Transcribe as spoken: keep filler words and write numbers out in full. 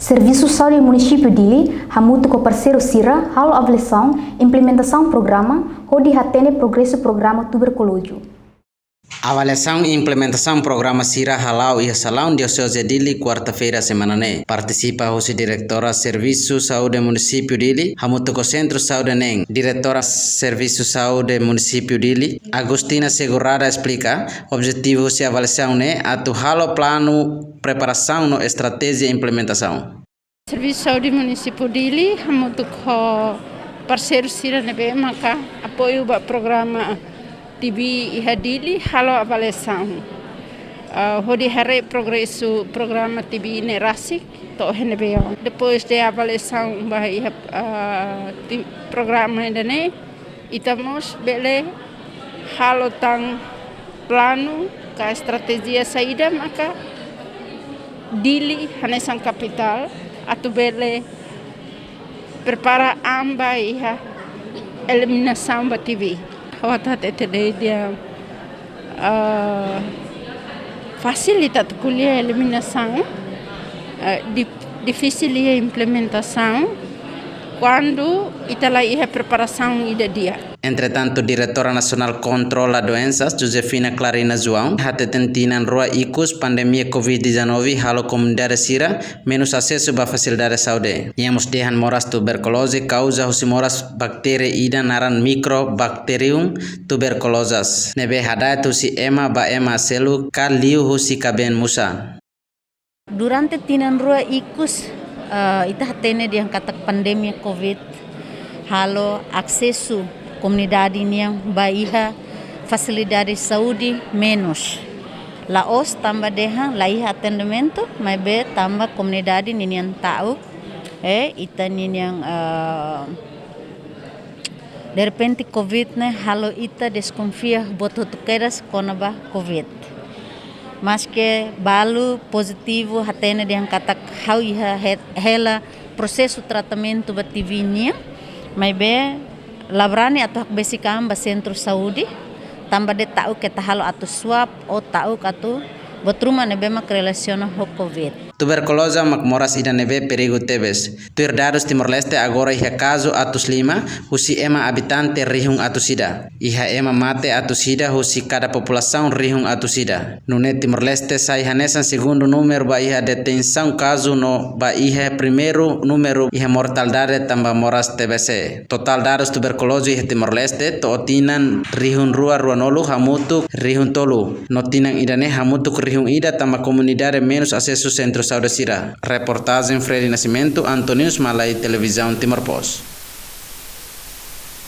Servisu Saúde Munisípiu Dili hamutuk ho parseiru sira halo avaliasaun implementasaun programa hodi hatene progresu programa tuberkulozu. Avaliasaun implementasaun programa sira hala'o iha salaun dioseze Dili, kuarta-feira semana ne'e. Partisipa husi Diretora Servisu Saúde Munisípiu Dili hamutuk ho Sentru Saúde neen, Diretora Servisu Saúde Munisípiu Dili, Agustina Segurada esplika, objetivu husi avaliasaun ne'e atu halo planu preparasaun no estratéjia implementasaun. Servisu Saúde Munisípiu Dili hamutuk ho parseiru sira ne'ebé maka apoiu ba programa T B iha Dili halo avaliasaun, ah, hodi haree progresu programa T B ne'e rasik to'o iha ne'ebé. Depois de avaliasaun ba iha, ah, ti-, programa ida-ne'e, ita mós bele halo tan planu ka estratéjia saida maka Dili hanesan kapitál atu bele prepara an ba iha eliminasaun ba T B. Ha'u hatete de'it dehan, ah, fasil ita atu ko'alia eliminasaun, ah, di-, difisil iha implementasaun kuandu ita la iha preparasaun ida di'ak. Entretantu, Diretora Nasionál Kontrola Doensas, Josefina Clarina João, hateten tinan rua ikus pandemia covid dezanove halo komunidade sira menus asesu ba fasilidade saúde. Nia mós dehan moras tuberkuloze kauza husi moras baktéria ida naran Mycobacterium tuberculosis, ne'ebé hada'et husi ema ba ema seluk ka liu husi kabeen-musa. Durante tinan rua ikus, eh, ita hatene dehan katak pandemia covid halo asesu komunidade nian ba iha fasilidade saúde menus. La'ós tanba dehan la iha atendimentu, maibé tanba komunidade ninian ta'uk, eh, ita ninian, eh, derrepente covid ne'e halo ita deskonfia buat hotu kedas kona-ba covid. Maske balu pozitivu hatene dehan katak ha'u iha he-, hela prosesu tratamentu ba T B nian, maibé la brani atu hakbesik an ba sentru saúde, tanba dehan ta'uk keta halo atu swab ou ta'uk atu buat ruma ne'ebé mak relasiona ho covid. Tuberkuloze mak moras ida ne'ebé perigu tebes. Tuir dadus Timor-Leste, agora iha kazu atus lima husi ema abitante rihun atus ida. Iha ema mate atus ida husi kada populasaun rihun atus ida. Nune'e Timor-Leste sai hanesan segundu númeru ba iha detensaun kazu no ba iha primeiru númeru iha mortalidade tanba moras T B C. Totál dadus tuberkuloze iha Timor-Leste to'o tinan rihun rua ruanulu hamutuk rihun tolu. No tinan ida-ne'e hamutuk rihun ida tanba komunidade menus asesu sentru saúde sira. Reportajen Freddy Nascimento, Antonius Malai, Televizaun Timor Post.